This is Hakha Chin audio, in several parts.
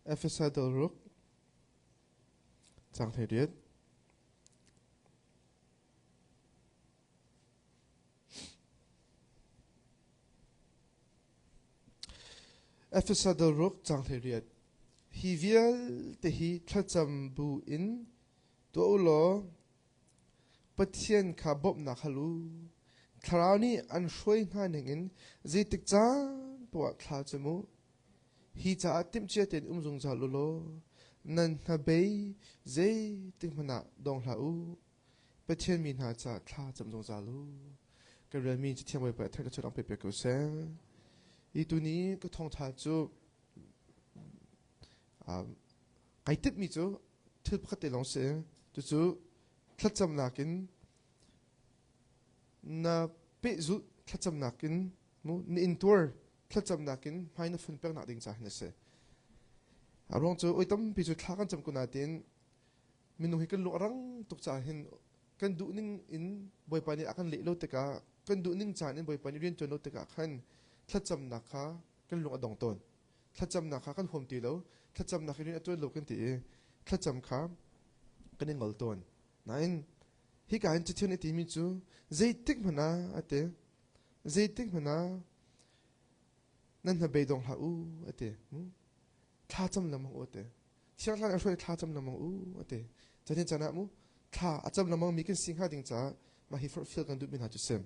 Efesa dal ruk caang 18. Efesa dal ruk caang 18. Hi vialte hi thlacam bu in tuah u law Pathian kha bawmhnak hal u. Thlarau nih an hruai hna ningin zeitik caan poah thla cam u. Hi caah timhcia tein um zungzal u law nan hnabei zeitik hmanh ah dong hlah u. Pathian mi hna caah thla cam zungzal u. Ka relmi Cathiang Bawipa a theih ka pe pek ko seh. Hi tuni ka thawngtha cu kai timhmi cu thil pakhat te lawng si. Cucu thlacamnak in na pehzulh thlacamnak in mu na intuar thlacamnak in hmai na fun peknak ding ca hin a si. A ruang cu oi tampi cu thla kan cam ko nain minung hi kan lung a rang tuk caah hin kan duh ning in Bawipa nih a kan leh lo tikah kan duh ning caan in Bawipa nih rian ṭuan lo tikah khan thlacamnak kha kan lung a dong tawn. Thlacamnak kha kan huam ti lo. Thlacamnak hi rian a ṭuan lo kan ti i thlacam kha kan i ngol tawn. Nain hika hin Cathiang nih a timi cu zeitik hmanh ah a ti. Zeitik hmanh ah nan hnabei dong hlah u a ti. Thla cam lengmang u a ti. Thiang Thlarau a hruai thla cam lengmang u a ti. Canin caan ah mu thla a cam lengmang mi kan si hnga ding caah mah hi forhfial kan duhmi hna cu si.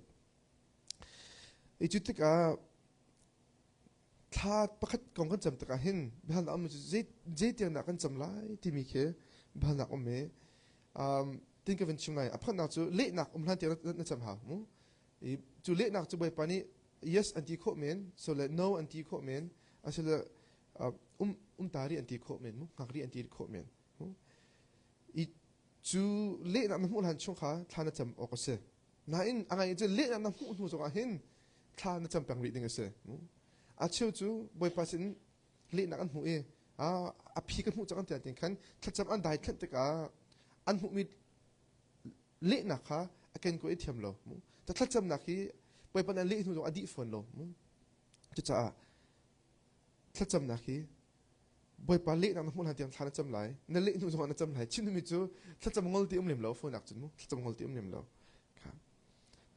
I cu tikah thla pakhat kong kan cam tikah hin biahalnak um cu zei zei tiang dah kan cam lai timi khi biahalnak um i um, tin ka van chim lai a pakhatnak cu lehnak um hlan tiang na cam hau mu i cu lehnak cu Bawipa nih yes an ti khawh men so le no an ti khawh men asile um um ta ri an ti khawh men mu ngak ri an ti khawh men mu i cu lehnak na hmuh hlan chung kha thla na cam awk a si nain a ngai cu lehnak na hmuh hnu zongah hin thla na cam peng rih ding a si a cheu cu bawipa sin lehnak an hmuh i a phi ka hmuh cang an ti tin khan thlacam an dai thlanh tikah an hmuhmi lehnak kha a ken ko i thiam lo mu thlacamnak hi bawipa an leh hnu zong a dih fawn lo mu cucaah thlacamnak hi Bawipa lehnak na hmuh hlan tiang thla na cam lai. Na leh hnu zongah na cam lai. Chim duhmi cu thlacam ngol ti um lem lo phone cun mu thlacam ngol ti um lem lo. Kha.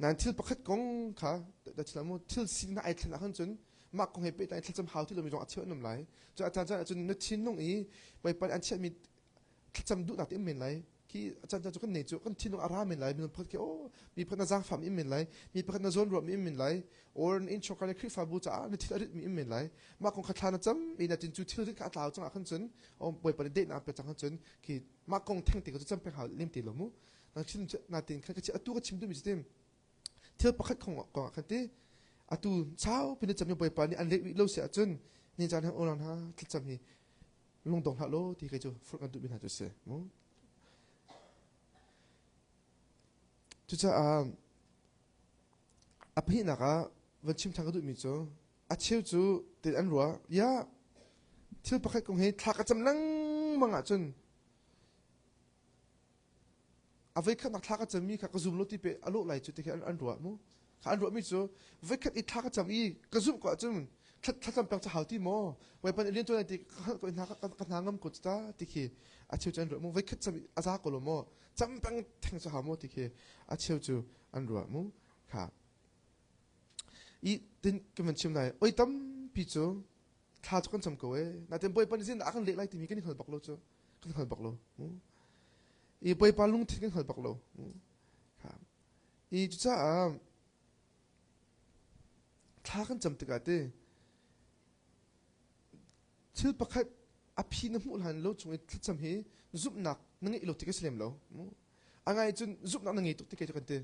Nan thil pakhat kong kha da chila mu thil sining na ai thlen ahkhan cun mah kong he pehtlai thlacam hau ti lomi zong a cheu an um lai. Cu a caan caan ahcun na thinlung i Bawipa nih an chiahmi thlacam duhnak ti um men lai khi caan caan cu kan nei cu kan thinlung a ra men lai minung pakhat khi oh mi pakhat na zaangfah mi um men lai mi pakhat na zawnruah mi um men lai or na innchungkhar le Khrihfabu caah na thil a rit mi um men lai mah kong kha thla na cam i na tin cu thil rit kha a tlau cang ah khan cun oh bawipa nih dehnak pek cang khan cun khi mah kong theng te cu cam peng hau lem te lo mu na chim na tin khan ka chi atu ka chim duhmi cu tim thil pakhat kong kong ah khan ti atu sau pin na cam i bawipa nih an leh rih lo si ahcun ni caan han unau hna thlacam hi lungdong hlah law ti kei cu furh kan duhmi hna cu si mu cucaah a pahnihnak ah van chim ṭhan ka duhmi cu a cheu cu tin an ruah ya thil pakhat kong hi thla ka cam lengmang ahcun A voikhatnak thla ka cammi kha ka zum lo ti pe a lawh lai cu ti khi an ruah mu. Kha an ruahmi cu voikhat i thla ka cam i ka zumh ko ahcun thlacam pek cu hau ti maw? Bawipa nih rian ṭuan ti ka hngalh ko i hna ka hna ngam ko cu ta ti khi a cheu cu an ruah mu. Voikhat cam i a za ko lo maw? Cam peng theng cu hau maw ti khi a cheu cu an ruah mu. Kha i tin ka van chim lai oi tampi cu thla cu kan cam ko ee natin Bawipa nih zeitindah a kan leh lai timi kan i hngal bak lo cu kan hngal bak lo i Bawipa lungthin kan hngal bak lo i cucaah thla kan cam tikah te thil pakhat a phi na hmuh hlan lo chung i thlacam hi zumhnak na ngeih lo tik a si lem lo a ngai cun zumhnak na ngei tuk ti kei cu kan ti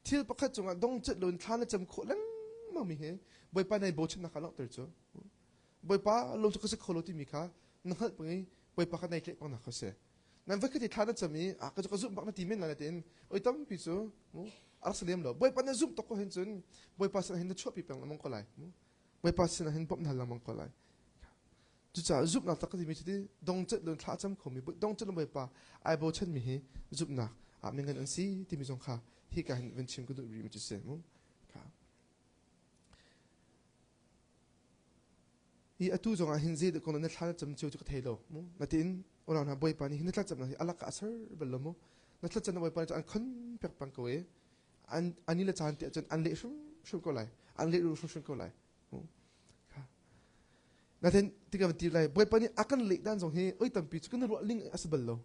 thil pakhat cungah dongcat lo in thla na cam khawh lengmang mi hi Bawipa nai bochannak kha langhter cu Bawipa lo cu ka si kho lo timi kha na hngalh peng i Bawipa kha nai tlaih peng nak kha si. Nan voikhat i thla na cam i a ka cu ka zumh bak na ti men lai tiin oi tampi cu mu a rak si lem lo. Bawipa na zumh tuk ko hin cun Bawipa sin hin na chuahpi peng lengmang ko lai. Mu Bawipa sin hin bawmh na hal lengmang ko lai. Cucaah zumhnak tak ka timi cu ti dongcat lo thla cam khomi dongcat lo Bawipa ai bochan mi hi zumhnak ah mingan an si timi zong kha hi ka hin van chim ka duh rih mi cu si mu. Kha. Hi atu zong ah hin zei dah kong na thla na cam cio cu ka thei lo mu. Natin unau hna Bawipa nih hi na thlacamnak hi a lak ah a ser bal lo mu. Na thlacam na Bawipa nih cun an khon pek pang ko i an ani le caan te ahcun an leh hrimhrim ko lai. An leh hrimhrim ko lai. Mu. Natin tika van ti lai Bawipa nih a kan leh dan zong hi oi tampi cu kan ruah ling a si bal lo.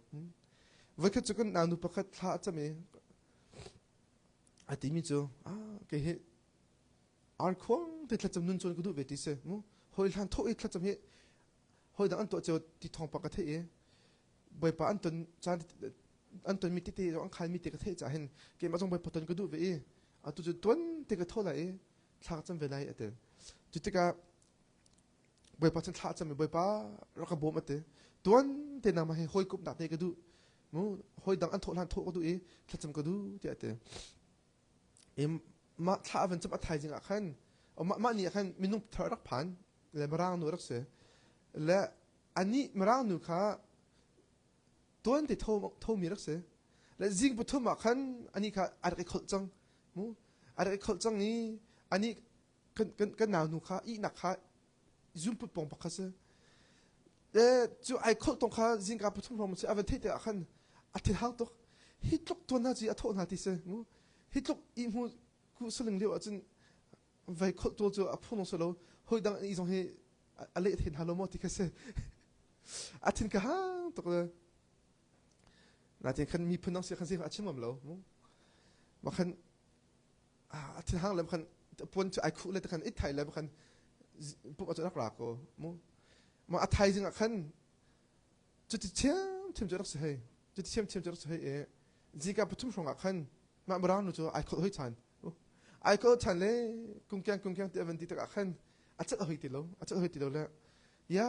Voikhat cu kan nau nu pakhat thla a cam i a timi cu ah kei hi arkhuang te thlacam nun cawn ka duh ve ti si mu hoi hlan tho i thlacam hi hoi dang an tuah cio ti thawngpang ka theih i bawipa an ton caan an ton mi tete an khai mi te ka theih cah hin keimah zong bawipa ton ka duh ve i atu cu tuan te ka tho lai i thla ka cam ve lai ati cu tikah bawipa cun thla cam i bawipa rak ka bawm ati tuan te nangmah he hawikomhnak te ka duh mu hoi dang an thawh hlan thawh ka duh i thlacam ka duh tiah ati i mah thla a van cam a thaizing ah khan mah mah ni ah khan minung thar rak phan le mirang nu rak si le anih mirang nu kha tuan te tho thomi rak si le zing pathum ah khan ani kha a rak i kholh cang mu a rak i kholh cang i anih kan kan kan nau nu kha ihnak kha zunput pawng pakhat si e cu ai kholh tong kha zingka pathum hrawng si a van theih tikah khan a thin hang tuk hi tluk tuan hna ci a thawh hna ti si mu hi tluk i hmu ku saling lio ahcun vai kholh tu cu a phung si lo hoi dang i zong hi a leh the hna lo maw ti kha si a thin ka hang tuk le natin khan miphun dang si khan si a chim ngam lo mu ma khan a thinhang le khan puan cu ai khuh le khan it thai le khan pup a rak ra ko mu ma a thaizing ah khan cuti thiam thiam cu rak si hei cuti thiam thiam cu rak si hei e zika pathum hrawng ah khan mah mirang nu cu ai kholh hoi chan ai kholh chan le kungkyang kungkyang ti avan ti tak ah khan a cat hoi ti lo a cat hoi ti lo le ya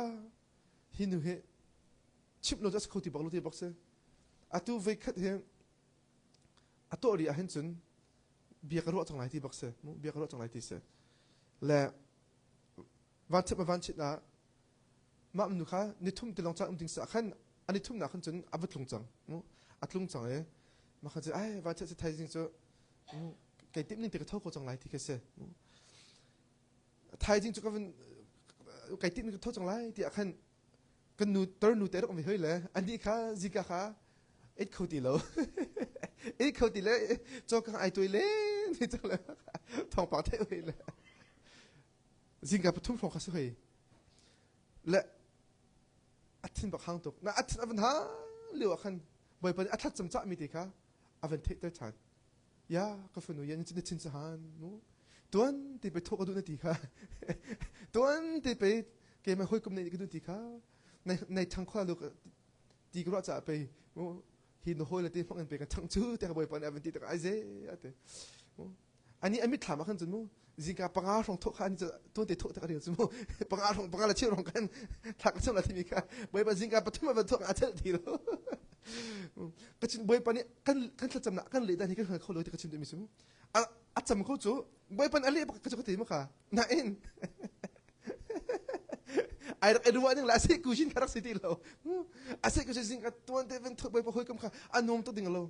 hi nu hi chimh lo cu a si kho ti bak lo ti bak si atu voi khat hi a tuah rih ahhin cun bia ka ruah cang lai ti bak si mu bia ka ruah cang lai ti si le vanchit ma vanchit ah mah nu kha nithum ti long caan um ding sa khan ani thum nak khan cun a va tlung cang mu a tlung cang e ma khan cu ai vanchit si thaizing cu kei tim ning te ka tho ko cang lai ti kha si thaizing cu ka van kei tim ning ka tho cang lai ti ah khan kan nu tar nu te rak um ve hoi le anih kha zika kha it kho ti lo it kho ti le cawkang ai tuai le ni cang le thawngpang theih hoi le zingka pathum hrawng kha si hoi le a thin bak hang tuk na a thin a van hang lio ah khan bawipa nih a thlacam cah mi te kha a van theihter ṭhan ya ka fanu ya na chin sahan mu tuan te pe thok ka duh na ti kha tuan te pe keimah hawikom nei ka duh ti kha nei thang khua lu ti ka ruah caah pei mu hi na hawi le te hmang in pe ka thang cu te ka bawipa nih a van ti tak ai ze ate ani a mitthlam ah khan cun mu zingka panga hrawng thawh kha ani tuan te thawh tak a rel cu mu panga hrawng panga le cheu hrawng khan thak ka chim la timi kha bawipa zingka pathum a van thawk a chelh ti lo ka chin bawipa nih kan kan thlacamnak kan leh dan hi kan hngal kho lo ti ka chim duhmi cu a cam ko cu bawipa nih a leh bak ka cu ka ti ma kha nain ai rak i ruah ning la a seh ku shin kha rak si ti lo a seh ku shin ka tuan te van thok bawipa hawikom kha a nuam tuk ding lo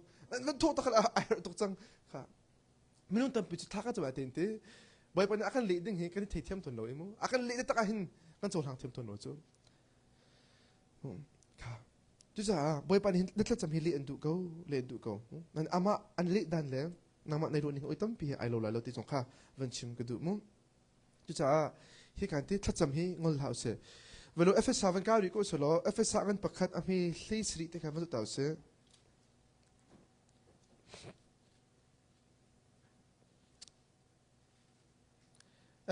van thok tak ai har tuk cang kha minung tampi cu thla ka cam ten te bawipa nih a kan leh ding hi kan i thei thiam tawn lo i mu a kan leh tak ah hin kan cohlang thiam tawn lo cu kha cucaah bawipa nih na thlacam hi leh an duh ko leh an duh ko nan amah an leh dan le nangmah nei ruah ning oi tampi hi ai lo lai lo ti zong kha van chim ka duh mu cucaah hi kan ti thlacam hi ngol hlah usih velo Efesa van kai rih ko selaw Efesa ngan pakhat a hme hlei sari te kha van ta usih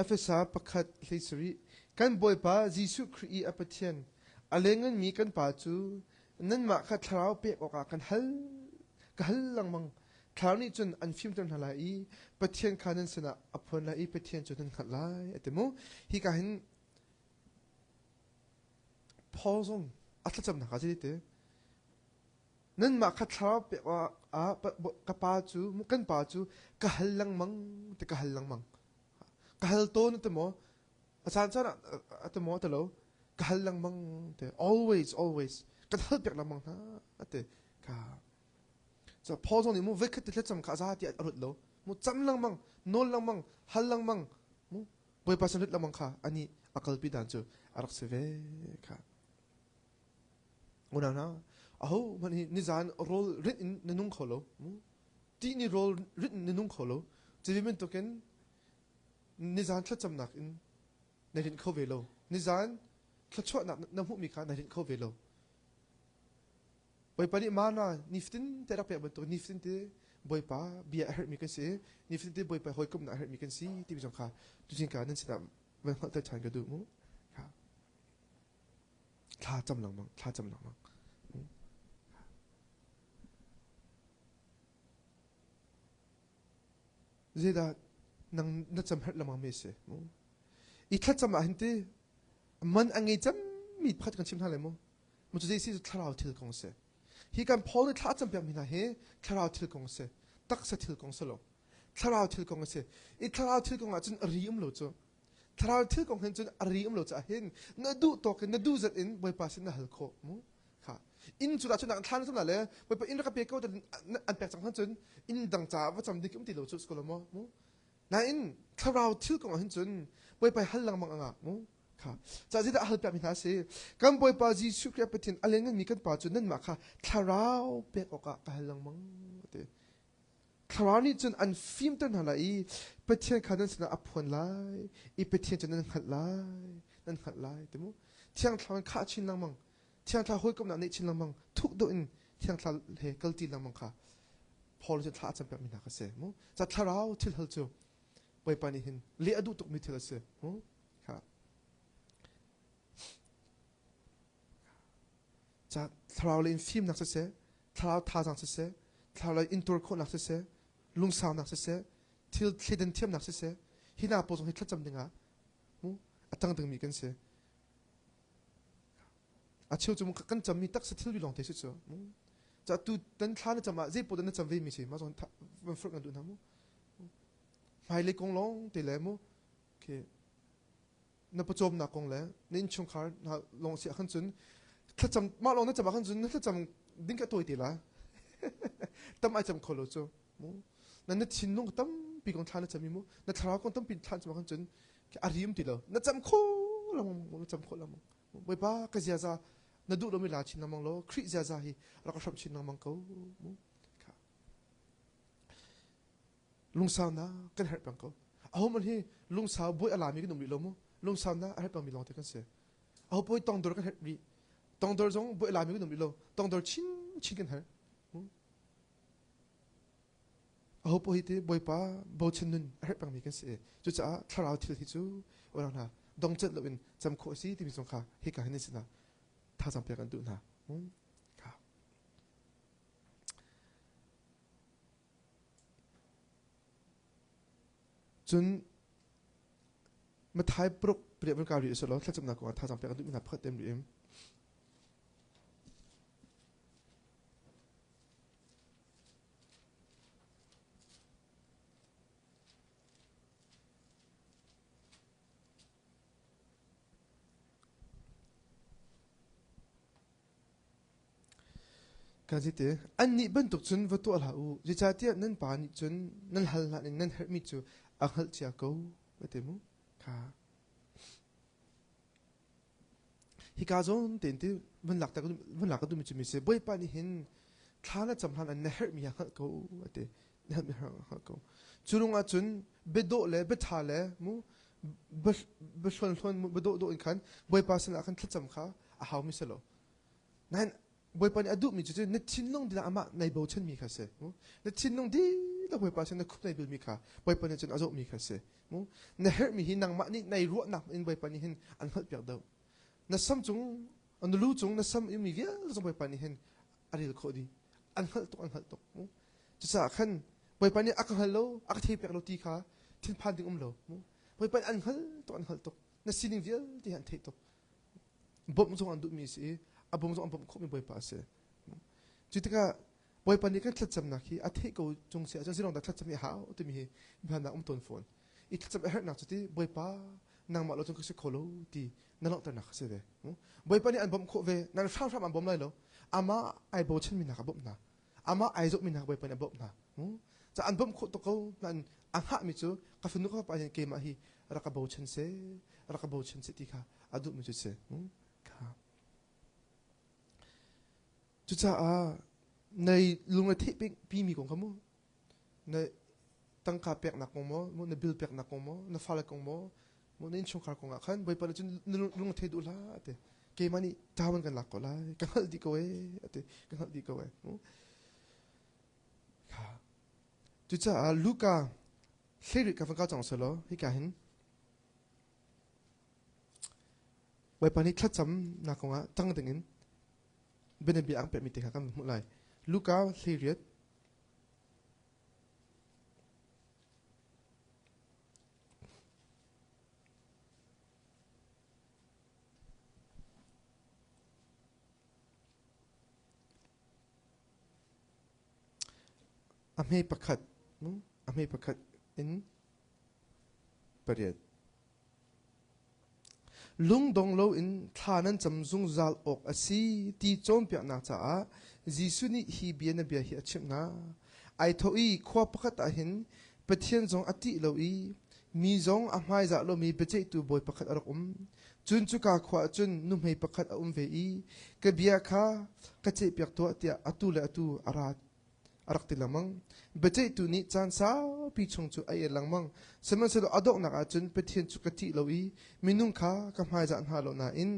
Efesa pakhat hlei sarih Kan Bawipa Jesuh Khrih i a Pathian a lengnganmi kan Pa cu nanmah kha thlarau pek awkah kan hal ka hal lengmang. Thlarau nih cun an fimter hna lai i Pathian kha nan sinah a phuan lai i Pathian cu nan hngalh lai a ti mu. Hika hin Paul zong a thlacamnak ah zei ti Nanmah kha thlarau pek ah ka pa cu kan pa cu ka hal lengmang ti ka hal lengmang. Ka hal tawn ti maw? A caan caan ah ti maw ti lo? Ka hal lengmang ti always always kan hal piak lengmang hna ati ka so Paul zong nih mu voikhat ti thlacam kha a za ti a ruat lo mu cam lengmang nawl lengmang hal lengmang mu Bawipa sin lut lengmang kha ani a kalpi dan cu. a rak si ve kha. Unau hna, aho hmanh hi nizan rawl rit in na nung kho lo. Ti ni rawl rit in na nung kho lo. Cuvi bantukin nizan thlacamnak in na rinh kho ve lo. Nizan thluachuahnak na hmuhmi kha na rinh kho ve lo. Bawipa nih mana nifatin te rak pek bantuk nifatin te Bawipa bia a herhmi kan si nifatin te Bawipa hawikomhnak a herhmi kan si timi zong kha tuzing ka nan sinah van hngalhter ṭhan ka duh mu. Thla cam lengmang, thla cam lengmang. Zeidah nang na cam herh lengmang mi si mu. I thlacam ah hin ti man a ngei cemmi pakhat kan chim hna lai mu. Mu cu zei si cu thlarau thil kong si. Hi kan Paul nih thla a campiak mi hna hi thlarau thil kong si. Taksa thil kong si lo. Thlarau thil kong a si. I thlarau thil kong ah cun a ri um lo cu. Thlarau thil kong hin cun a ri um lo caah hin na duh tawk in na duh zat in Bawipa sin na hal khawh mu. Kha. Inn cu dah cun thla na cam le Bawipa inn rak ka pe ko an pek cang hlan cun inn dang caah va cam ding um ti lo cu ko lo mu. Nain thlarau thil kong ah hin cun Bawipa hal lengmang a ngak mu. Kha. Ca zeidah a hal piakmi hna si? Kan Bawipa Jesuh Khrih Pathian a liannganmi kan Pa cu nanmah kha thlarau pek awkah ka hal lengmang ti. Thlarau nih cun an fimter hna lai i Pathian kha nan sinah a phuan lai i Pathian cu nan hngalh lai, nan hngalh lai ti mu. Thiang Thlarau in khah chin lengmang, Thiang Thlarau hawikomhnak neih chin lengmang, thuk deuh in Thiang Thlarau he kalti lengmang kha Paul cu thla a campiakmi hna kha si mu. Ca thlarau thil hal cu Bawipa nih hin leh a duh tukmi thil a si mu. Kha. Ca thlarau lei in fimnak siseh, thlarau thazaang siseh, thlarau lei intur khawhnak siseh, lungsaunak siseh, thil thleidan thiamnak siseh, hi hna pawl zong hi thlacam dingah mu a tang dingmi kan si. A cheu cu kan cammi taksa thil lawng te si cu. Ca tu tan thla na cam ah zei pawl na cam ve mi si ma zong van furh kan duh hna mu. Hmailei kong lawng te le mu. Okay. Na pawcawmnak kong le na innchungkhar hna lawng si ahkhan cun thlacam mah lawng na cam ahkhan cun na thlacam ding ka tawi te la tam ai cam kho lo cu mu na na thinlung tampi kong thla na cam i mu na thlarau kong tampi thla na cam ahkhan cun a rim ti lo na cam kho lengmang na cam kho lengmang Bawipa ka ziaza na duh lomi la chin lengmang law Khrih ziaza hi rak ka hramh chin lengmang ko mu lungsaunak kan herh peng ko ahohmanh hi lungsau buai a lami kan um rih lo mu lungsaunak a herh pengmi lawngte kan si aho pawi tongdor kan herh rih tongdor zong buai a lami kan um rih lo tongdor chin chin kan herh aho pawi hi ti bawipa bochan nun a herh pengmi kan si cucaah thlarau thil hi cu orang hna dongcat loin cam khawh a si timi zong kha hika hin sinah thazaang pek an duh hna Cun Matthai paruk pariat van kai rih usih law thlacamnak kong ah thazaang pek an duhmi hna pakhat te rih in. Ka ti annih bantuk cun va tuah hlah u, zeicahtiah nan pa nih cun nan hal hlan in nan herhmi cu a hngalh cia ko, a ti mu. Kha. Hika zawn tein ti van lak van lak ka duhmi cu mi si Bawipa nih hin thla na cam hlan an na herhmi a hngalh ko a ti. Na herhmi a hngalh ko. Cu lung ah cun biadawh le biaṭha le mu biahluan hluan mu biadawh dawh in khan Bawipa sinah khan thlacam kha a haumi si lo. Nain Bawipa nih a duhmi cu na thinlung dihlak amah nai bochanmi kha si. Na thinlung dihlak Bawipa sin na khup nai bilmi kha Bawipa nih cun a zohmi kha si. Na herhmi hi nangmah nih nai ruahnak in Bawipa nih hin an hngalhpiak deuh. Na sam cung, na lu cung na sam i mi vialte zong Bawipa nih hin a rel khawh dih. An hngalh tuk, an hngalh tuk. Cucaah khan Bawipa nih a ka hngal lo, a ka thei pek lo ti kha thinphan ding um lo. Bawipa nih an hngalh tuk, an hngalh tuk. Na sining vialte hi an theih tuk. Bawmh zong an duhmi a si i a bawm zong an bawmh khawhmi Bawipa a si. Cu tikah Bawipa nih kan thlacamnak hi a theih ko cung si ahcun zirong dah thlacam hi a hau timi hi biahalnak um tawn fawn. I thlacam a herhnak cu ti Bawipa nangmah lo cun ka si kho lo ti na langhternak a si ve. Bawipa nih an bawmh khawh ve, nan hramhram an bawm lai lo. Amah ai bochanmi hna kha bawmh hna. Amah ai zohmi hna Bawipa nih a bawmh hna. Ca an bawmh khawh tuk ko nain a hngahmi cu ka fanu ka fapa hin keimah hi rak ka bochan seh, rak ka bochan seh ti kha a duhmi cu si. Kha. Cucaah nei lung a theih pimi kong kha mu na tangka peknak kong maw, na bill peknak kong maw, na fale kong maw, na innchungkhar kong ah khan Bawipa nih cun na lung a thei duh hlah ati. Keimah nih ṭawan kan lak ko lai, ka hngalh dih ko ee ati, ka hngalh dih ko ee. Cucaah Luka hleirih ka van kau cang selaw hika hin Bawipa nih thlacam nak kongah tang dingin bianabia an pekmi te kha kan hmuh lai. Luka 18 A hme pakhat, a hme pakhat in pariat. Lungdong loin thla nan cam zungzal awk a si ti cawnpiaknak caah Jesuh nih hi bianabia hi a chimh hna. Ai thawh i khua pakhat ah hin Pathian zong a ṭih lo i mi zong a hmaizah lomi biaceihtu bawi pakhat a rak um. Cun cuka khua ah cun nuhmei pakhat a um ve i ka bia kha ka ceihpiak tuah tiah atu le atu a ra a rak ti lengmang. Biaceihtu nih caan saupi chung cu a el lengmang. Sihmanhsehlaw a donghnak ah cun Pathian cu ka ṭih lo i minung kha ka hmaizah hna lo nain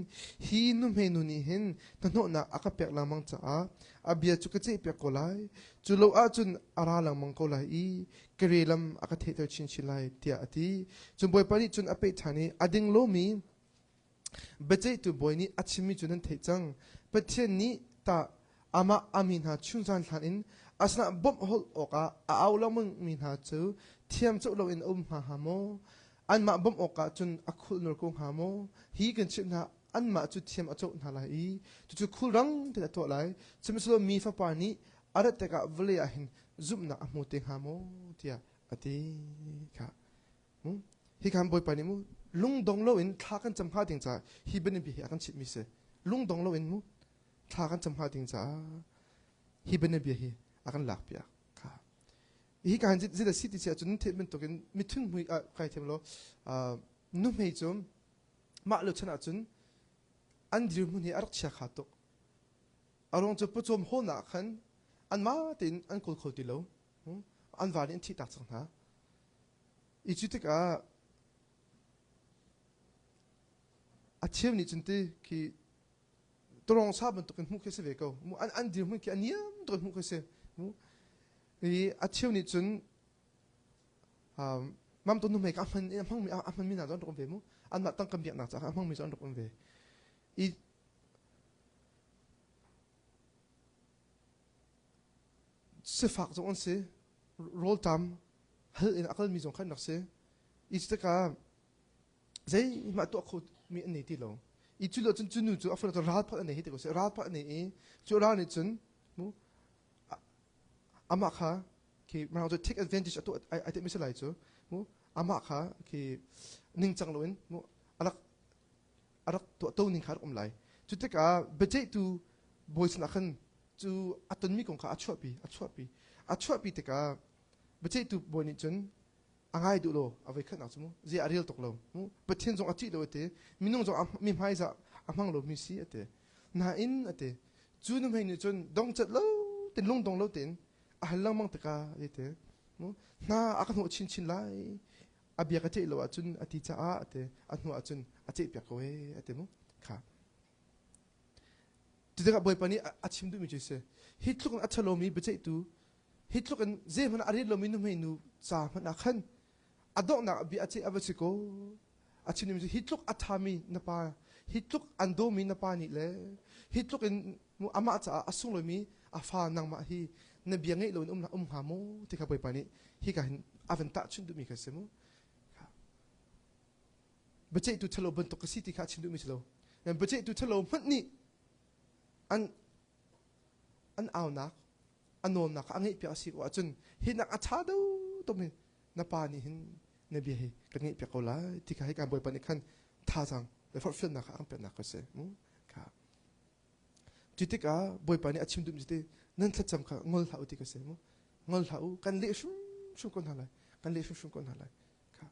hi nuhmei nu nih hin hnahnawhnak a ka pek lengmang caah a bia cu ka ceihpiak ko lai. Cu lo ahcun a ra lengmang ko lai i ka re lam a ka theihter chinchin lai tiah a ti. Cun Bawipa nih cun a peh ṭhan i a ding lomi Biaceihtu bawi nih a chimmi cu nan theih cang. Pathian nih tah amah a mi hna chunzan hlan in a sinah bawmh holh awkah a au lengmangmi hna cu thiamcoh loin a um hnga hnga maw? Anmah bawmh awkah cun a khulnur ko hnga maw? Hi kan chimh hna, anmah cu thiam a coh hna lai i cucu khulrang tein a tuah lai. Sihmanhsehlaw mi Fapa nih a rat tikah vawlei ah hin zumhnak a hmu te hnga maw? tiah a ti. Kha Hi khan Bawipa nih mu lungdong loin thla kan cam hnga ding caah hi bianabia hi a kan chimhmi si. Lungdong loin mu thla kan cam hnga ding caah hi bianabia hi a kan lakpiak. Kha. Hi ka han zit a si ti si ahcun theih bantukin mithun mui ah kai thiam lo nuhmei cu mah lo chan ahcun an dirhmun hi a rak chia kha tuk. A ruang cu pawcawm hawlnak khan anmah tein an kawl kho ti lo. An va nih an thihtak cang hna. I cu tikah a cheu nih cun ti khi tawlong sa bantukin hmuh khi si ve ko. An, an dirhmun khi a niam tuk in hmuh khi si. I a cheu nih cun um, mam to nuhmei ka a hman a hmangmi a hmanmi hna cu an rak um ve mu. Anmah tangka biaknak caah a hmangmi cu an rak um ve. I sifak zong an si, rawlṭam hal in a kalmi zong khan rak si. I tikah zeihmah tuah kho mi an nei ti lo. I cu lo cun cu nu cu a fanu cu ral phat a nei hi ti ko seh. Ral phat a nei i cu ral nih cun mu amah kha khi mirang cu take advantage a tuah ai ti mi si lai cu mu amah kha khi ningcang loin mu a rak a rak tuah to ning kha rak um lai. Cu tikah biaceihtu bawi sinah khan cu a tonmi kong kha a chuahpi a chuahpi a chuahpi tikah biaceihtu bawi nih cun a ngai duh lo a voi khatnak cu mu zi a rel tuk lo mu Pathian zong a ṭih lo ati minung zong mi hmaizah a hmang lo mi si ati nain ati cu nuhmei nih cun dongcat lo tin lungdong lo tein a hal lengmang tikah ti mu hna a ka hnawh chinchin lai a bia ka ceih lo ahcun a ti caah ati a hnu ahcun a ceihpiak ko ee ati mu kha Cutikah Bawipa nih a chim duhmi cu si hi tluk in a ṭhalomi biaceihtu hi tluk in zeihmanh a rel lomi nuhmei nu ca hmanh ah khan a donghnak a bia a ceih a va si ko a chim duhmi cu hi tluk a ṭhami na pa hi tluk an dawmi na pa nih le hi tluk in amah caah a sunglawimi a fa nangmah hi na bia ngeih loin um um hnga maw ti kha Bawipa nih hika hin a van tahchunh duhmi kha si mu biaceihtu ṭhalo bantuk ka si ti kha a chim duhmi si lo. Biaceihtu ṭhalo hmanh nih an an aunak a nawlnak kha a ngeihpiak a si ko ahcun hi nak a ṭha deuh tum hin na pa nih hin na bia hi kan ngeihpiak ko lai ti kha hika Bawipa nih khan thazaang le forhfialnak kha a kan peknak kha si. Kha. Cu tikah Bawipa nih a chim duhmi cu nan thlacam kha ngol hlah u ti kha si mu. Ngol hlah u kan leh hrimhrim ko hna lai. Kan leh hrimhrim ko hna lai. Kha.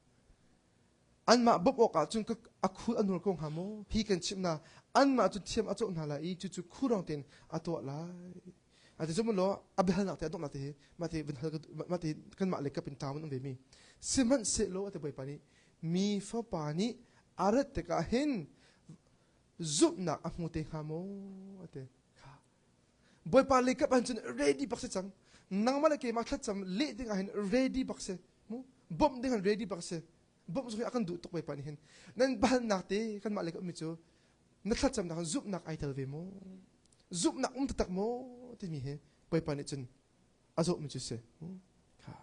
Anmah bawmh awkah cun a khul a nur ko hnga maw? Hi kan chimh hna, anmah cu thiam a cawh hna lai i cucu khurang tein a tuah lai. Ati cu law a biahalnak te a donghnak te hi mah te vun hal mah te kanmah le kap in ṭam an um ve mi. Sihmanhsehlaw ati Bawipa nih mi fapa nih a rat tikah hin zumhnak a hmu te hnga maw? Ati. Kha. Bawipa le kap ahhin cun ready bak si cang. Nangmah le keimah thlacam leh ding ah hin ready bak si. Mu bawmh ding han ready bak si. Bawmh zong hi a kan duh tuk Bawipa nih hin. Nan bahalnak te kanmah le ka ummi cu na thlacamnak ah zumhnak ai tel ve maw? Zumhnak um taktak maw? timi hi Bawipa nih cun a zawhmi cu si. Kha.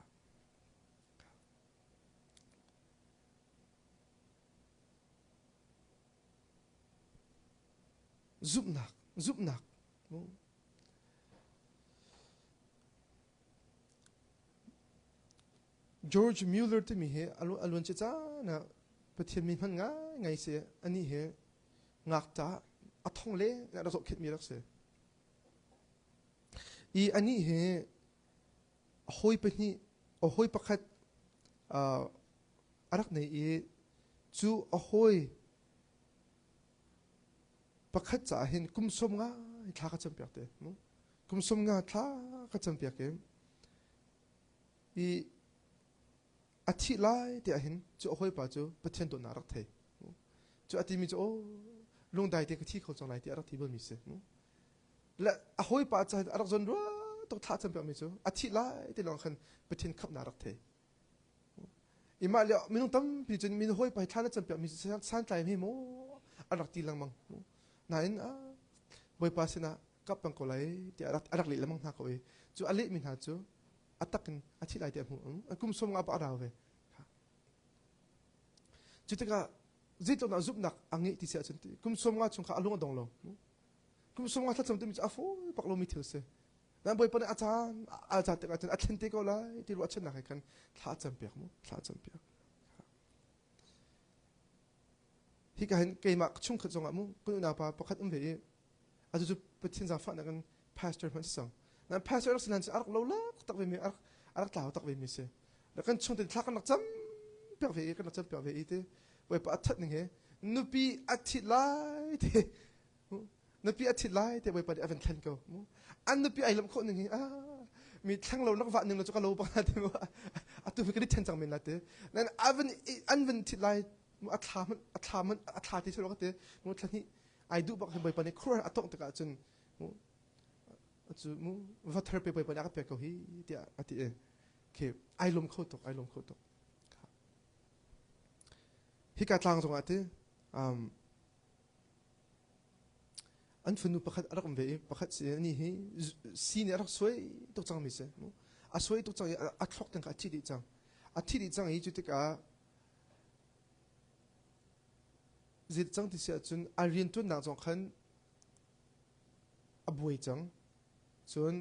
Zumhnak, zumhnak. George Mueller timi hi a luan cia caan ah Pathian mi hman ngaingai si. Anih hi ngakṭah a thong le rak zohkhenhmi rak si. I anih hi hawi pahnih, hawi pakhat a rak nei i cu a hawi pakhat caah hin kum sawm nga thla ka campiak te. Kum sawm nga thla ka campiak i i a thih lai ti ahhin cu a hawipa cu Pathian dawtnak a rak thei. Cu a timi cu aw lungdai te ka thi kho cang lai ti a rak ti balmi si. Le a hawipa ca a rak zon rua tuk thla cam piakmi cu a thih lai ti lawng khan Pathian khamhnak a rak thei. Imah le minung tampi cun min hawipa hi thla na cam piakmi santlai hme maw an rak ti lengmang. Nain Bawipa sinah kap peng ko lai tiah a rak leh lengmang hna ko i cu a lehmi hna cu a tak in a thi lai ti a hmuh. Kum sawm nga pa a rau ve. Cu tikah zeitluk dah zumhnak a ngeih ti si ahcun kum sawm nga chung kha a lung a dong lo. Kum sawm nga thlacam timi cu a fawi bak lomi thil si. Nan Bawipa nih a caan a caan tikah cun a thlen te ko lai ti ruahchannak he khan thla a cam piak mu thla a cam piak. Hika hin keimah chungkhat zongah mu kan unau pa pakhat um ve i atu cu Pathian zaangfahnak in pastor hmanh si cang. Nan pastor rak si hlan cu a rak lo lak tak ve mi a rak a rak tlau tak ve mi si. Kan chung te thla kan rak cam piak ve i kan rak cam piak ve i ti Bawipa a that ning he nupi a thit lai ti nupi a thit lai te Bawipa nih a van thlen ko. An nupi ai lamh khawh ning hi ah mi thleng lo nak vah ning lo cu ka lo bak na ti mu atu hi kan i then cang men la ti. Nan a van an van thit lai a thla hmanh a thla hmanh a thla ti selo ka ti mu thla hnih ai duh bak Bawipa nih khur a tongh tikah cun mu cu mu va thar pe Bawipa nih a ka pek ko hi tiah a ti i khi ai lawm kho tuk ai lawm kho tuk hika tlang zongah ti um, an fanu pakhat a rak um ve i pakhat si ani hi si nih a rak suai tuk cangmi si a suai tuk cang i a thlok teng kha a thi dih cang a thi dih cang i cu tikah Zit cang ti si ahcun a rianṭuannak zong khan a buai cang. Cun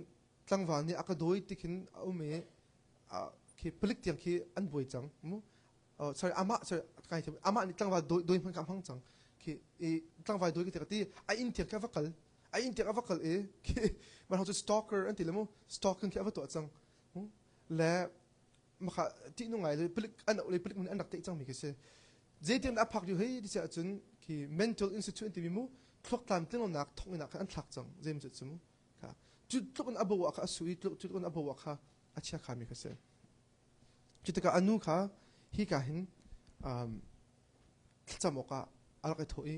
tlangval nih a ka dawi ti khin a um i khi palik tiang khi an buai cang. Mu sorry amah sorry kai thiam amah nih tlangval dawi dawi hmanh kha a hmang cang. Khi i tlangval dawi ka ti ka ti a inn tiang khi a va kal. A inn tiang a va kal i khi mah cu stalker an ti le mu stalking khi a va tuah cang. Le maka ṭihnung ngai le palik an le palik an rak teh cangmi khi si zeitin a phak lio hei ti ahcun khi mental institute an timi mu thluak tlam tlinglonak thonginn ah khan an thlak cang zeim cu cu mu kha cu tluk in a bo ah kha a su i tluk in a bo ah kha a chia khami kha si cu tikah a nu kha hi ka hin um, thlacam awkah a rak i thawh i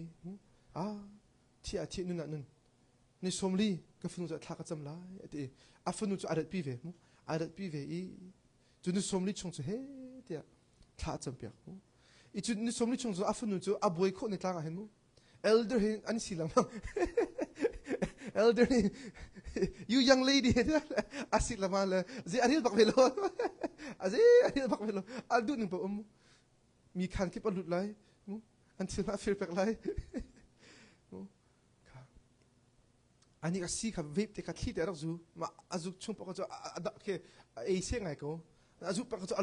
ah thi ah thi nun ah nun ni sawmli ka fanu cu thla ka cam lai a ti a fanu cu a ratpi ve mu a ratpi ve i cu ni sawmli chung cu he tiah thla a cam piak mu i cu ni sawmli chung cu a fanu cu a buai khawh ni tlang ah hin mu elder hi an si lengmang elder hi you young lady a si lama le zi a ril bak ve lo a zi a ril bak ve lo a duh ning pa um mi khan kip a lut lai mu an thil hna fir pek lai kha ani ka si kha vape te kha thli te rak zu ma a zuk chung pak cu a da khi a ei se ngai ko a zu pak cu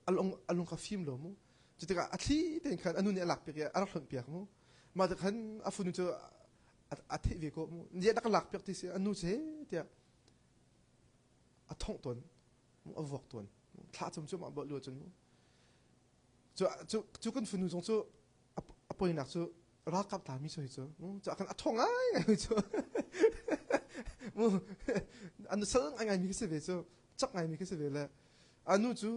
a lung a lung kha fim lo mu cu tikah a thli tein khan anu nih a lak piak i a rak hlonh piak mu ma te khan a funu cu a theih ve ko mu nia dak lak piak ti si anu cu he tiah a thongh tawn a vuak tawn thla chum cu ma bo lu cun mu. Cu cu cu kan fanu zong cu a poinak cu ralkap tlami cu hi cu cu kan a thong ngai ngai cu mu an sal ngai ngai mi khi si ve cu cak ngai mi khi si ve le anu cu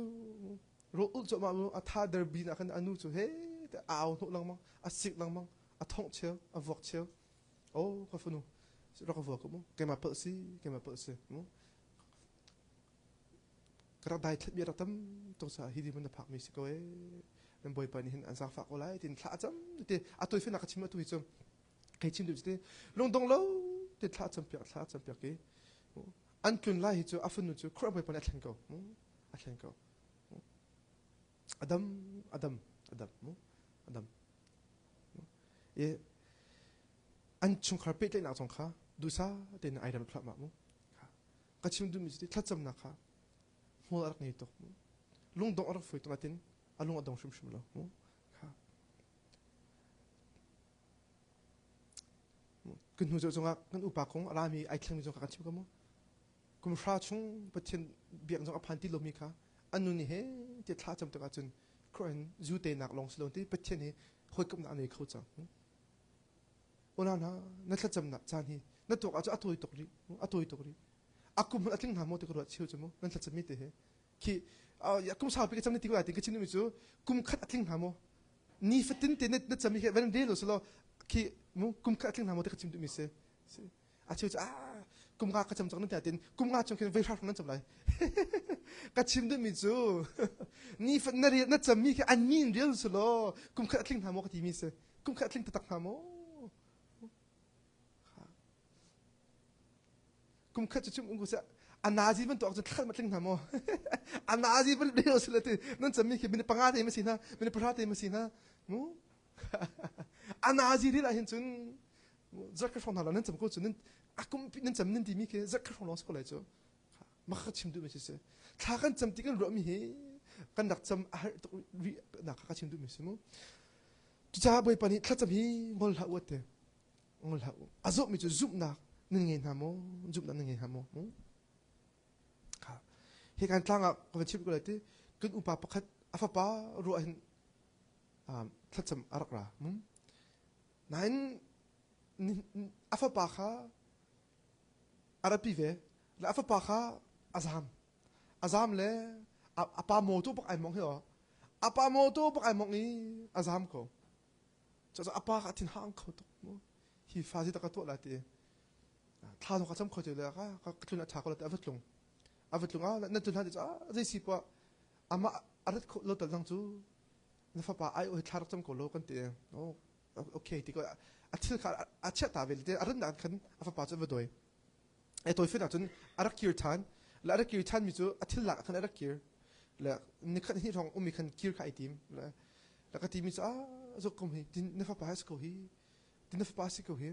ro ul cu ma mu a tha der bi na khan anu cu he te au hnu lengmang a sik lengmang a thong cheu a vuak cheu oh ka fanu rak vuak mu keimah palh si keimah palh si mu Ka rak dai thlet mi rak tam tuk caah hi dirhmun na phak mi si ko ee. Nan bawipa nih hin an zaangfah ko lai tin thla a cam ti a toifinak ka chim atu hi cu kei chim duh ti lungdong lo ti thla cam piak thla cam piak i an tlun lai hi cu a fanu cu khuah bawipa nih a thlen ko a thlen ko adam adam adam mu adam i an chungkhar pehtlaihnak zong kha duhsah tein ai rem thluahmah mu Ka chim duhmi cu thlacamnak kha hmual a rak ngei tuk. Lungdongh a rak fawi tuk natin a lung a dong hrimhrim lo. Kha. Kan hnu cungah kan upa kong a rami ai thlengmi zong kha kan chim ko mu. Kum hra chung Pathian biak zong a phan ti lomi kha an nu nih he ti thla cam tik ahcun khuah in zu te nak lawng si lo ti Pathian he hawikomhnak a nei kho cang. Unau hna, na thlacamnak caan hi na tuak ahcun a tawi tuk rih, a tawi tuk rih. A kum hmanh a tling hna maw ti ka ruat cheu cu mu, nan thlacammi te hi. Khi kum saupi ka cam ni ti ko lai ti ka chim duhmi cu kum khat a tling hna maw? Ni fatin te na cam hi van rel lo khi mu kum khat a tling hna maw ti ka chim duhmi si. A cheu cu ah kum nga ka cam cang nan ti tin kum nga chung khin vei hra nan cam lai. Ka chim duhmi cu ni fat na rial na cammi khi an ni in rial su law kum khat a tling hna maw ka timi si. Kum khat a tling taktak hna maw? Kum khat cu chim ung seh a nazi bantuk cun thlat ma tling hna maw? A nazi ban rel su le ti nan cammi khi minute panga te ma si hna minute pahra te ma si hna mu a nazi ril ah hin cun zarh khat hrawng hna nan cam ko cu nan a kum nan cam nan timi khi zarh khat hrawng lawng si ko lai cu mah ka chim duhmi si si thla kan cam ti kan ruahmi hi kan rak cam a har tuk rih nak ka chim duhmi si mu cucaah bawipa nih thlacam hi ngol hlah u te ngol hlah u a zawhmi cu zumhnak nan ngei hna maw zumhnak nan ngei hna maw hi kan tlang ah ka van chim ko lai ti kan upa pakhat a fapa ruah hin thlacam a rak ra Nain a fapa kha a ratpi ve. Le a fapa kha a zaam. A zaam le a pa mawtaw bak ai mong hi aw. A pa mawtaw bak ai mong i a zaam ko. Cucaah a pa kha a thin hang kho tuk mu. Hi fa zi tak ka tuah lai ti. Thla zong ka cam kho ti le ka ka tlun a tha ko la ti a va tlung. A va tlung ah na tlun hlan ti cu ah zei si poah amah a rat kho lo tal dang cu na fapa ai oi thla rak cam ko lo kan ti oh okay ti ko a thil kha a chiah ta ve te a ran dan khan a fapa cu va doi e toi fit ahcun a rak kir than le a rak kir than mi cu a thil lak khan a rak kir le nikhat hi rong ummi khan kir kha ai tim le le ka ti mi cu a zok kum hi tin na fapa si ko hi tin na fapa si ko hi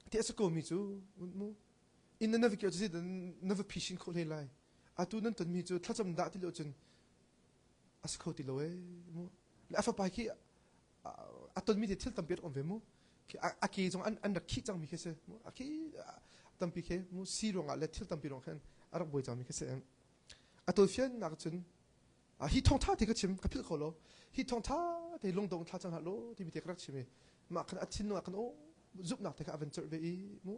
ti a si ko mi cu mu in na va kir cu na va phishin kho hlei lai atu nan tonmi cu thlacam dah ti lo cun a si kho ti lo ee mu le a fapa khi a tonmi te thil tampi rak um ve mu a ke zong an rak khih cangmi khi si mu a khi tampi khi mu si ruangah le thil tampi ruang khan a rak buai cangmi khi si a tawifiannak cun hi thawngtha te ka chim ka philh kho lo hi thawngtha te lungdong thla cang hlah lo timi te ka rak chim i mah khan a thinlung ah khan aw zumhnak te kha a van colh ve i mu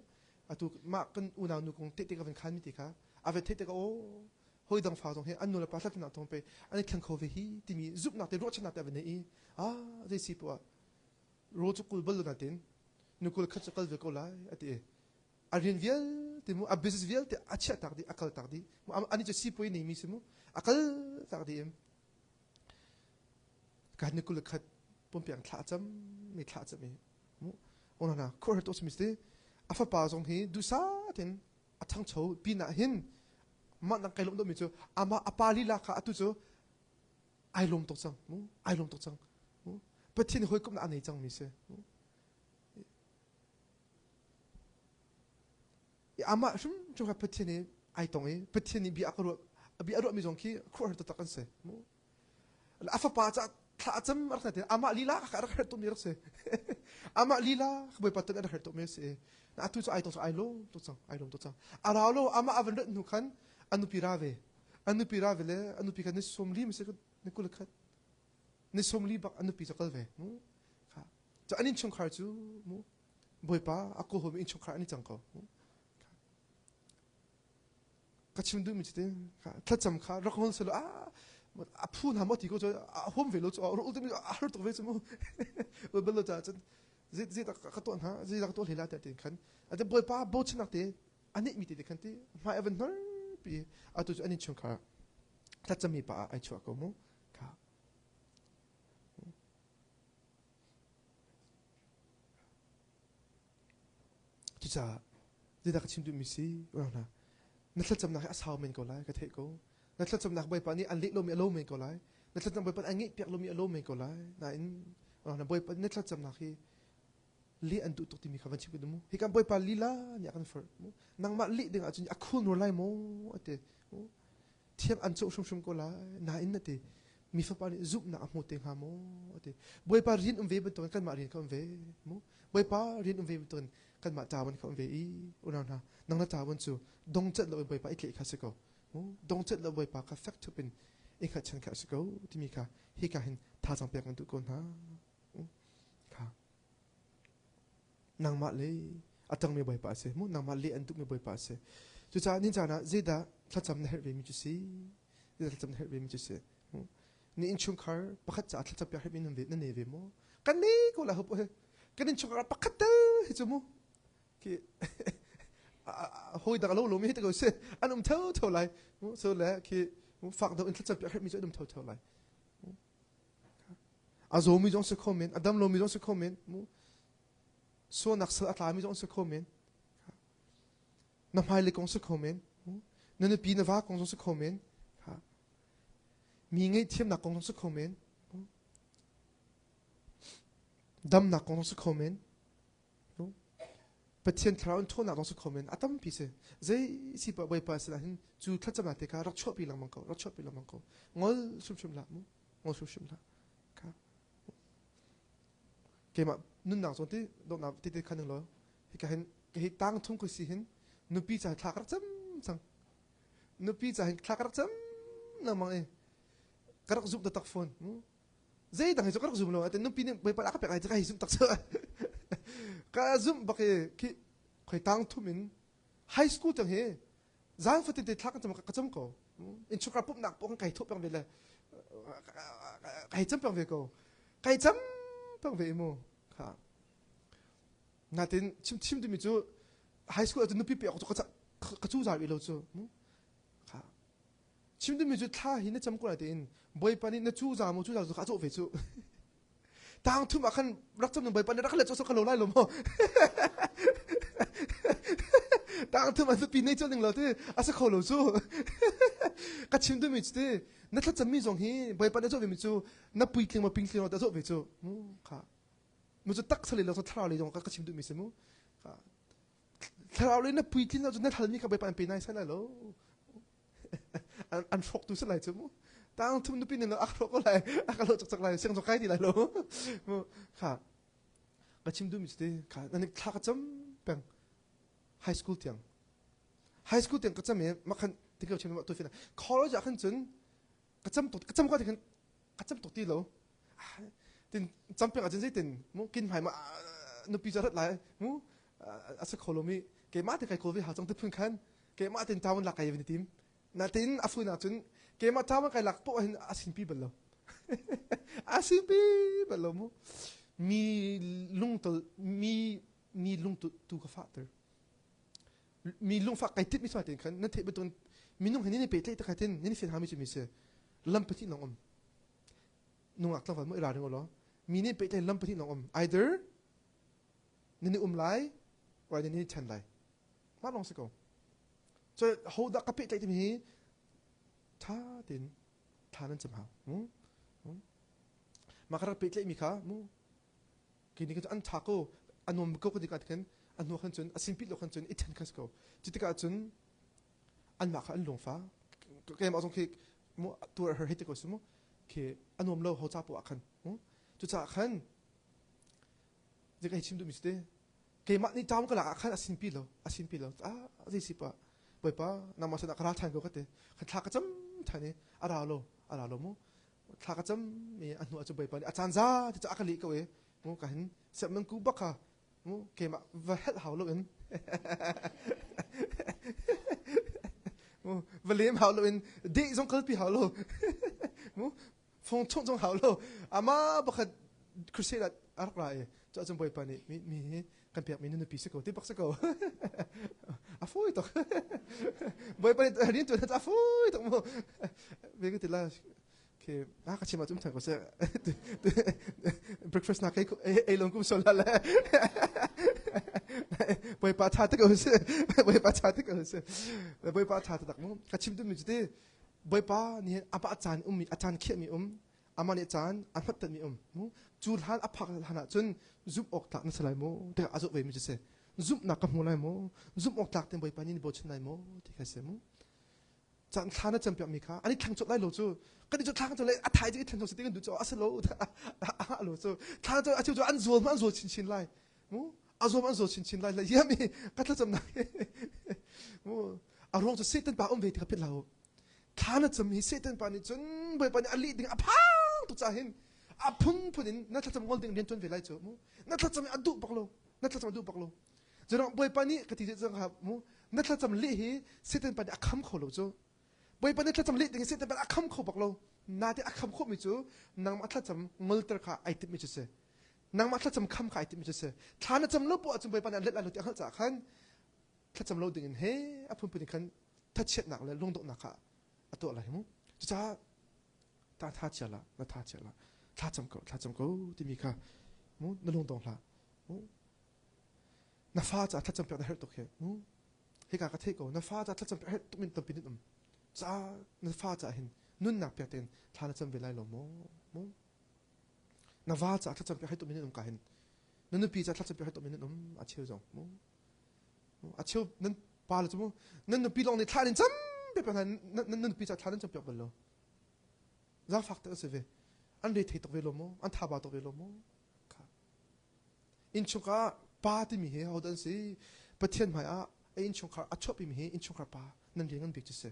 atu mah kan unau nu kong tehte ka van khan mi te kha a van theih tikah aw hawi dang fa zong hi an nu le pa thlatlnak thawng pe an i thleng kho ve hi timi zumhnak te ruahchannak te a van nei i ah zei si poah rawl cu kul bal lo natin nu kul khat cu kal ve ko lai a ti a rian vialte mu a business vialte a chiah tak dih a kal tak dih ani cu sipui nei mi si mu a kal tak dih im kan ni kul khat pumpiang thla cam mi thla cam i mu ona khur to smi ti a fapa zong hi dusa tin a thangcho pinah hin mah nang kai lom mi cu ama apa lila kha atu cu ai lom tuk cang mu ai lom tuk cang mu pathian hawikom na anei cang mi si amah hrimhrim kha Pathian i ai tong i Pathian nih bia a ka ruah bia a ruahmi zong khi khuaruahhar taktak an si mu a fapa ca thla a cam rak natin amah lila kha rak herh tukmi rak si amah lila bawipa tan rak herh tukmi a si atu cu ai tong ai lawm tuk cang ai lawm tuk cang a rau lo amah a van rat hnu khan a nupi ra ve. An nupi ra ve le an nupi kha ni sawm li ma si ni 21 ni 40 bak an nupi cu kal ve mu. Kha. Cu an innchungkhar cu mu Bawipa a kawhawm innchungkhar an i cang ko. Ka chim duhmi cu thlacam kha rak hol selaw a a phu hna maw ti ko cu a huam ve lo cu a har tuk ve cu mu bal lo caah cun zei zei ka tuah hna zei ka tuah hlei la tiah tin khan ate Bawipa bochannak te a neihmi te khan ti hmai a van hnor pi atu cu an innchungkhar thlacammi pa ah ai chuah ko mu kha Cucaah zeidah ka chim duhmi si unau hna na thlacamnak hi a sau men ko lai ka theih ko na thlacamnak Bawipa nih an leh lomi a lo men ko lai na thlacam Bawipa nih an ngeihpiak lomi a lo men ko lai nain unau hna Bawipa na thlacamnak hi leh an duh tuk timi kha van chim ka duh mu hi kan Bawipa lila nih a kan forh mu nangmah leh ding ahcun a khul nur lai maw ati thiang an cawh hrimhrim ko lai nain na ti mi fapa nih zumhnak a hmu te hnga maw ati bawipa rian um ve bantukin kanmah rian kha um ve mu bawipa rian um ve bantukin kanmah ṭawan kha um ve i unau hna nang na ṭawan cu dongcat lo in bawipa i tleh kha si ko mu dongcat lo bawipa kha fek thup in i hngatchan kha si ko timi kha hika hin thazaang pek kan duh ko hna kha Nangmah le a tangmi Bawipa a si. Mu nangmah le an duhmi Bawipa a si. Cucaah ni caan ah zeidah thlacam na herh vemi cu si? Zeidah thlacam na herh vemi cu si? Ni innchungkhar pakhat caah thlacam piak herhmi nan nei ve maw? Kan nei ko la hup kan innchungkhar pakhat tal hi cu mu khi hawi dak lo lomi hi te ko si an um tho tho lai so le khi fak deuh in thlacam piak herhmi cu an um tho tho lai A zawmi zong si kho men, a dam lomi zong si kho men, mu. Sualnak sal a tlami zong si kho men. Na hmailei kong si kho men. Na nupi na va kong zong si kho men. Mi ngaihthiamnak kong zong si kho men. Damnak kong zong si kho men. Pathian thlarau in ṭhawnnak zong si kho men. A tampi si. Zei si pa Bawipa sin ah hin cu thlacamnak te kha rak chuahpi lengmang ko, rak chuahpi lengmang ko. Ngol hrimhrim hlah mu. Ngol hrimhrim hlah. Kha. Keimah nunnak zong ti donghnak ti te khan law hika hin hi tang thum ko si hin nupi ca thla ka rak cam cang. Nupi ca hin thla ka rak cam lengmang i ka rak zumh taktak fawn. Zeidang hi cu ka rak zum lo ate nupi nih Bawipa a ka pek lai ti ka hei zumh tak cu ka zumh bak i khi khoi tang thum in high school tiang hi zan fatin te thla kan cam ka cam ko innchungkhar pumhnak pawh kan kai thawh peng ve le ka hei cam peng ve ko kai cam peng ve mu kha natin chim chim timi cu high school ah nupi pe awk cu ka cu zar lo cu mu kha Chim duhmi cu thla hi na cam ko lai tiin Bawipa nih na cu za maw cu za cu a cawh ve cu. Tang thum ah khan rak cam Bawipa nih rak let cawk ka lo lai lo maw? Tang thum ah nupi nei cawk ning lo ti a si kho lo cu. Ka chim duhmi cu ti na thlacammi zong hi Bawipa nih a cawh vemi cu na puitling maw pingtling lo ti a cawh ve cu. Mu kha. Mu cu tak sale lo thlarau lei zong ka chim duhmi si mu. Kha. Thlarau lei na puitlin lo cu na halmi kha Bawipa an pe nai sai lai lo. An hrawk tu si lai cu mu. Tang thum nupi ning lo a hrawk ko lai. A ka lo cak lai. Siang kai ti lai lo. Mu kha ka chim duhmi cu ti kha nan thla ka cam peng high school tiang. High school tiang ka cam i makhan ti ka chim tu fina. College ah khan cun ka cam tuk ka cam ko ti khan ka cam tuk ti lo. Tin cam peng ahcun zeitin mu kin hmai ma nupi cu rat lai mu a si kho lomi keimah te kai kawl ve hau cang ti phun khan keimah tin tawon lak kai van i tim natin a fuin ahcun keimah tawon kai lak poh hin a sinpi bal lo a sinpi bal lo mu mi lungtol mi mi lungtu tu ka fahter mi lungfak kai tit mi soi ten khan nan theih betul minung he ni pe tlai tak tin ni fian hami chu mi se lam pahnih long um nungak tlangval mo ira ring lo mi nih pe tlai lam pahnih long um either nan i um lai or nan i ṭhen lai mah lawng si ko so ho dah ka pehtlaih timi hi ṭha tein thla nan cam hau mu mah ka rak pehtlaih mi kha mu khi ni khan an ṭha ko a nuam ko ka ti ka khan a hnu khan cun a sinpit lo khan cun i ṭhen kha si ko cu tikah cun anmah kha an lungfa keimah zong khi mu tuar har hei ti ko si mu khi a nuam lo ho ca poah khan mu cucaah khan Zei ka hei chim duhmi si te keimah nih ṭam ka lak ah khan a sinpi lo a sinpi lo ah zei si pa bawipa nangmah sinah ka ra ṭhan ko ka ti kan thla ka cam. than i a ra lo a ra lo mu thla ka cam mi a hnu ah cu Bawipa nih a caan za ti cu a ka leh ko i mu ka hin siap nan ku bak kha mu keimah va helh hau lo in mu va lem hau lo in deh zong kalpi hau lo mu fong chung zong hau lo ama pakhat crusade ah a rak ra i cu ahcun Bawipa nih mi mi hi kan pek mi nupi si ko ti bak si ko a fawi tuk Bawipa nih rian tuan a fawi tuk mu ve ka ti la ke a ka chim ah cum than ko se breakfast na kai ei long kum sol la le Bawipa tha te ko se Bawipa tha te ko se Bawipa tha te tak mu ka chim tu mi cu ti Bawipa nih apa caan um mi a caan khiah mi um amah nih caan a hmattatmi um mu cu hlan a phak hlan ah cun zumh awk tlak na si lai maw tiah a zoh ve mi cu si zumhnak ka hmu lai maw zumh awk tlak ten Bawipa nih bochan lai maw ti kha si mu caan thla na campiak mi kha ani thlang cawt lai lo cu kan cu thlang cu le a thai cu i thlang cawt ti kan duh cu a si lo a lo cu thlang cu a cu an zual ma an zual chinchin lai mu a zuam an zual chinchin lai le yami ka thlacam nak mu a ruang cu Satan pa um ve ti kha phit hlah thla na cam hi Satan pa nih cun Bawipa nih a lih ding a phang tuk caah hin a phunphun in na thlacam ngol ding rian tuan ve lai cu mu na thlacam a duh bak lo na thlacam a duh bak lo cun Bawipa nih ka ti cang ha mu na thlacam leh hi Satan pa nih a kham kho lo cu Bawipa nih thlacam leh ding Satan pa nih a kham kho bak lo nate a kham khawhmi cu nangmah thlacam ngolter kha ai timhmi cu si nangmah thlacam kham kha ai timhmi cu si thla na cam lo poah ahcun Bawipa nih an let lai lo ti a hngalh caah khan thlacam lo ding in he a phunphun in khan thachiatnak le lungdonghnak kha a tuah lai mu cucaah ta tha chia la na tha chia la thla cam ko thla cam ko timi kha mu na lungdong hlah mu na fa ca thlacam piak na herh tuk he mu hika ka theih ko na fa ca thlacam piak herh tuk min tampi nin um ca na fa ca hin nunnak piak tein thla na cam ve lai lo mu mu na va ca thlacam piak herh tuk min um ka hin na nupi ca thlacam piak herh tuk min um a cheu zong mu A cheu nan pa le cu mu nan nupi lawng nih thla in cam piak hna nan nupi ca thla nan cam piak bal lo. Zaangfak tak si ve. An re thei tuk ve lo mu an tha ba tuk ve lo mu. Kha. Innchungkhar pa timi hi ho dan si Pathian hmai ah a innchungkhar a chuahpi mi hi innchungkhar pa nan rian ngan bik cu si.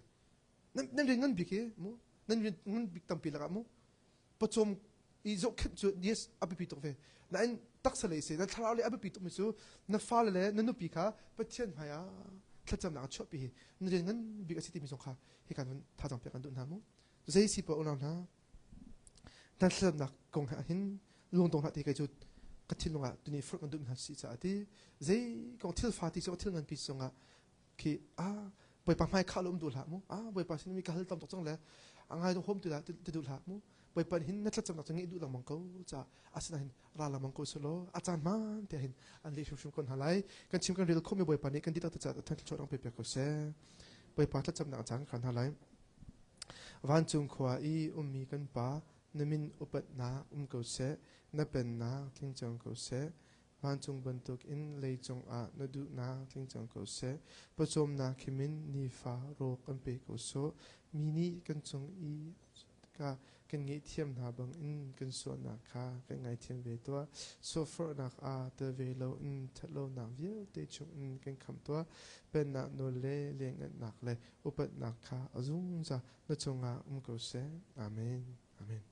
Nan rian ngan bik hi mu nan rian ngan bik tampi lakah mu pawcawm i zohkhenh cu yes a biapi tuk ve nain taksa lei si na thlarau lei a biapi tukmi cu na fale le na nupi kha Pathian hmai ah thlacamnak a chuahpi hi na rian ngan bik a si timi zong kha hi kan hun thazaang pek kan duh hna mu zei si poah unau hna na thlacamnak kong he hin lungdong hlah ti kei cu ka thinlung ah tuni furh kan duh hna si caah ti zei kong thil fa ti cu thil nganpi cungah khi ah Bawipa hmai khah lo um duh hlah mu ah Bawipa sin mi ka hal tam tuk cang le a ngai dong hom tu dah ti duh hlah mu Bawipa hin na thlacamnak cu ngeih duh lengmang ko ca asinain ra lengmang ko selaw a caan hmaan te hin an leh hrimhrim ko hna lai kan chim kan rel khomi Bawipa nih kan dihlak te caah thluachuah dang pe piak ko seh Bawipa thlacamnak a caan kan hna lai vancung khua i ummi kan pa na min upatnak um ko seh na pennak tling cang ko seh Vancung bantukin leicung ah na duhnak tling cang ko seh. Pawcawmnak khimin nifa rawl kan pe ko sawh. Mi nih kan cung i tikah kan ngaihthiam hna bangin kan sualnak kha kan ngaithiam ve tuah. Sualforhnak ah tel ve loin ṭhatlonak vialte chungin kan khamh tuah. Pennak nawl le lianhngannak le upatnak kha a zungzal na cungah um ko seh. Amen. Amen.